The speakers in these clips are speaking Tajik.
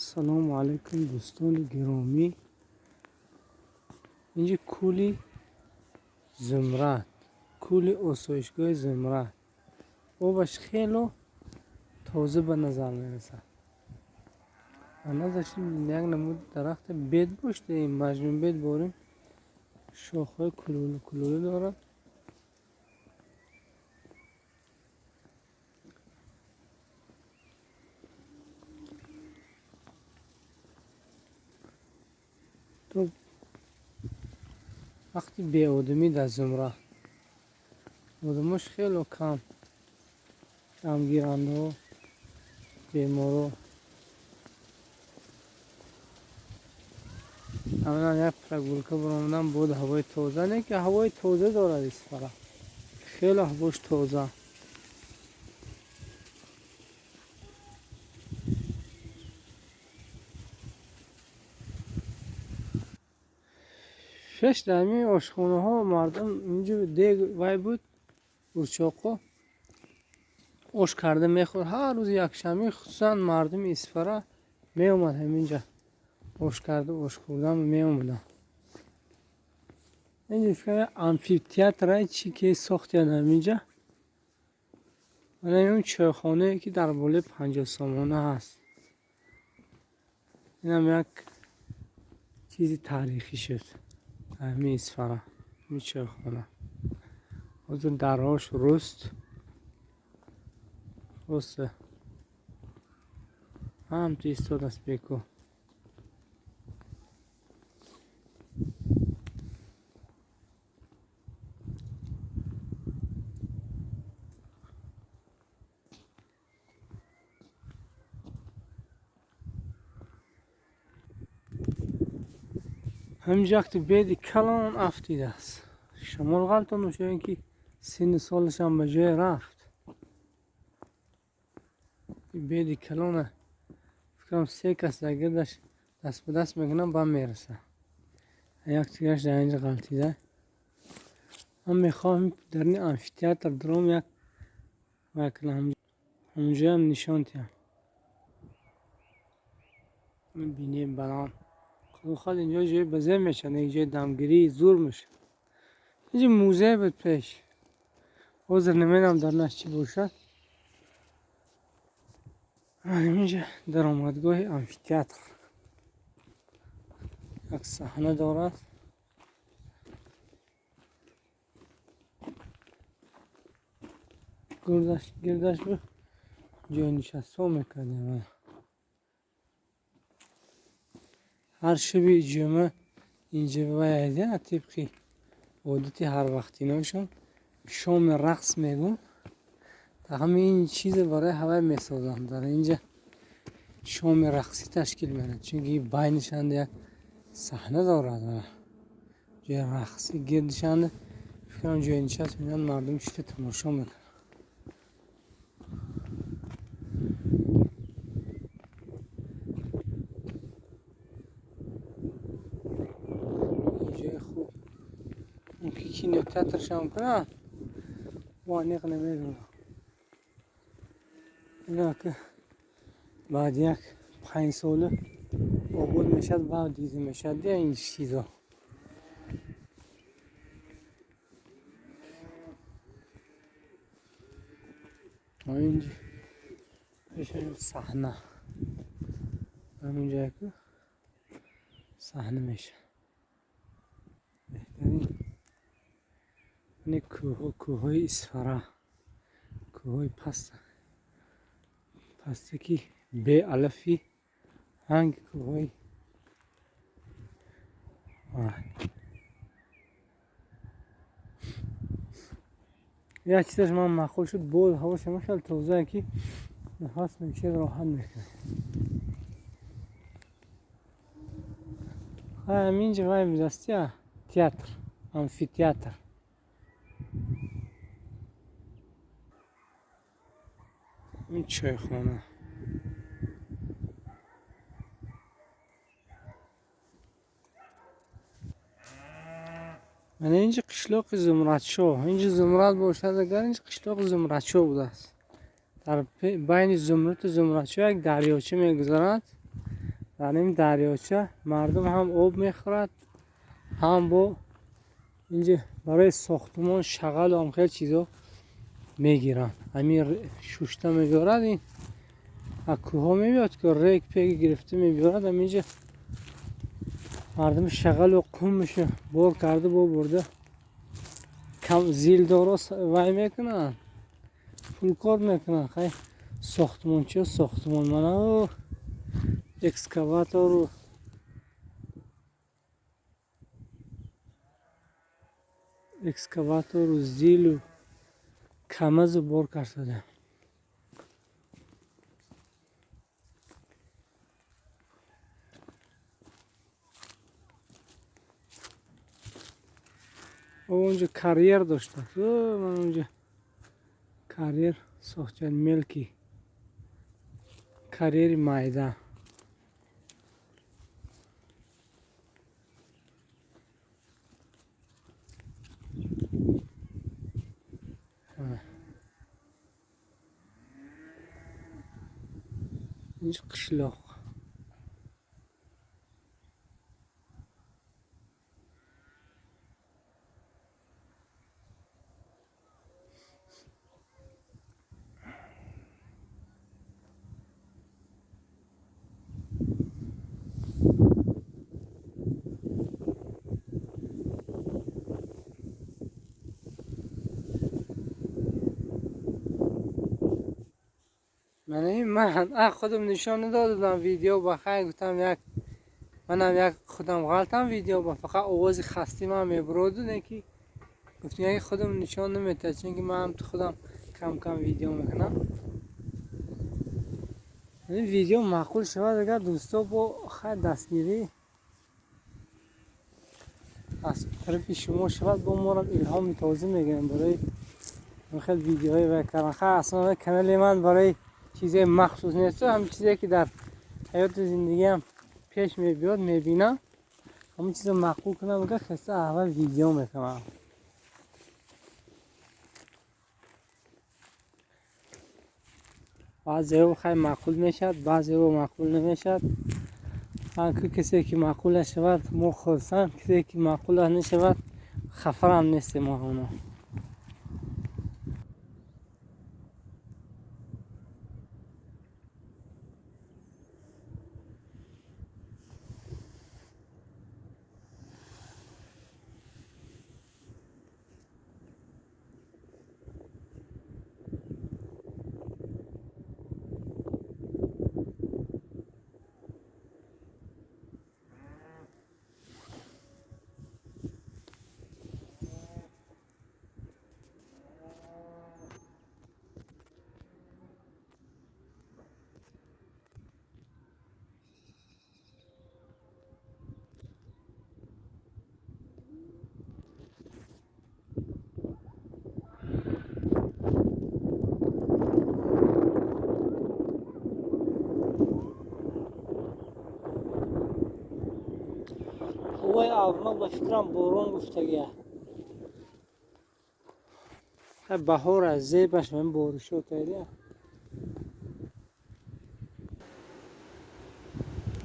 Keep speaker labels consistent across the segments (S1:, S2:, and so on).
S1: Салому алайкум, дӯстони гиромӣ. Инҷа кӯли Зумрад, кӯли осоишгоҳи Зумрад. Обаш хело тоза ба назар мерасад. Назарш як намуд дарахти бед бошад, маҷнунбед борем, шохҳои кулулу кулулу дорад. То вақти беодамӣ дар Зумрад одамош хело кам, камгирандаҳо, беморо. Ҳаминам як прогулка баромадам, буд ҳавои тоза, не ки ҳавои тоза дорад Исфара, хело ҳавош тоза. Пеш дар ҳамин ошхонаҳо мардум инҷо дег вай буд, урчоқҳо ош карда мехӯрд. Ҳар рӯзи якшанбе хусусан мардуми Исфара меомад ҳаминҷа ош карда ош хӯрдан меомаданд. Инҷа фикр амфитеатр чӣ ки сохтиянд ҳаминҷа. Мана ин чойхонае ки дар болои 50 сомона ҳаст. Инам як чизи таърихӣ шуд. Ҳамин Исфара, ҳамин чойхона. Ҳозир дарҳош руст. Просто ҳамту истодааст бекор. Ҳаминҷо якто беди калон афтидааст. Шамол ғалтонаш ё ин ки синну солашам ба ҷое рафт. Беди калона фикрам се кас дар гирдаш даст ба даст мекунанд, баъд мерасад. Як тигараш дар инҷа ғалтида. Ман мехоҳам дар ин амфитеатр дуром як вай кунам, ҳамонҷоям нишон диҳам. Бинии баланд. Худо хоҳад, инҷо ҷои базем мешавад, як ҷои дамгирии зур мешавад. Инҷа музей буд пеш. Ҳозир намедонам дар наш чӣ бошад. Инҷа даромадгоҳи амфитеатр. Як саҳна дорад. Гирдаш бу ҷои нишастҳо мекардем. Ҳар шаби ҷумъа инҷа вай тибқи одати ҳарвақтиношон шоми рақс мегӯн. Ҳамаи ин чиза барои ҳавай месозанд. Дар инҷа шоми рақсӣ ташкил медиҳанд, чунки байнишанда як саҳна дорад. Ҷои рақсӣ гирдишанда фикрам ҷои нишаст меоянд, мардум шита тамошо мекунанд. Ҷои хуб. Мумкин кинотеатршам кунанд, бо аниқ намедонам. Ина ки баъди як 5 сола обод мешавад, баъд дида мешавад ин чизо. Инҷа саҳна. Ҳаминҷое ки саҳна мешавад. Беҳтарин. Ин кӯҳҳо, кӯҳҳои Исфара, кӯҳҳои паст пасте ки беалафи ранги кӯҳҳои. Як чизаш ман маъқул шуд, боз ҳавош ҳама хеле тозае ки нафас мекашед, роҳат мекунад. Ҳаминҷа вай будастия театр, амфитеатр. Ин чойхона. Мана инҷа қишлоқи Зумрадшоҳ. Инҷа Зумрад бошад агар, инҷа қишлоқи Зумрадшоҳ будааст. Дар байни Зумруту Зумрадшоҳ як дарёча мегузарад. Дар ин дарёча мардум ҳам об мехӯрад, ҳам бо инҷа барои сохтмон шағалу ҳам хеле чизо мегиранд. Ҳамин шушта мебиёрад, ин аз кӯҳҳо мебиёд, ки рег пег гирифта мебиёрад. Ҳаминҷа мардум шағалу қумша бор карда бо бурда зилдоро вай мекунанд, пулкор мекунанд. Хай сохтмончиё сохтмон, мана экскаватору зилу камазу бор карда. Онҷо карьер доштааст. Ман онҷо карьер сохтан, мелки карьери майда. Инҷо қишлоқ. Ман худам нишон надодам видео, ба хайр гуфтам, як манам як худам ғалтам видео, ба фақат овози хасти ман мебуроду, не ки гуфтам як худам нишон наметад, чунки ман ҳам худам кам-кам видео мекунам. Ин видео маъқул шавад, агар дӯсто бо хайр дастгирӣ аз тарафи шумо шавад, бо морам илҳоми тоза мегирем барои хеле видеоҳои вай кардан. Хайр, аслан канали ман барои чизҳои махсус нест, ҳам чизе ки дар ҳаёти зиндагиам пеш мебиёд, мебинам, ҳамон чизро маъқул кунам, агар хаста аввал видео мекунам. Баъзеҳо хай маъқул мешавад, баъзеҳо маъқул намешавад. Касе ки маъқул нашавад, мо хурсанд, касе ки маъқул нашавад, хафарам нестем мо ҳамоно. Ҳавои аввал ба фикрам борон гуфтагия. Баҳор аст, зебаш ман боришо кардия.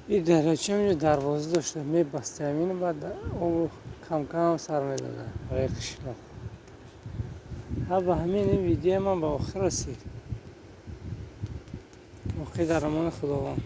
S1: Ин дарёча инҷо дарвоза дошта, мебаста ҳамин, баъд обу кам-кам сар медода барои қишлоқ. Ҳа, ба ҳамин ин видеои ман ба охир расид. Боқӣ дар амони Худованд.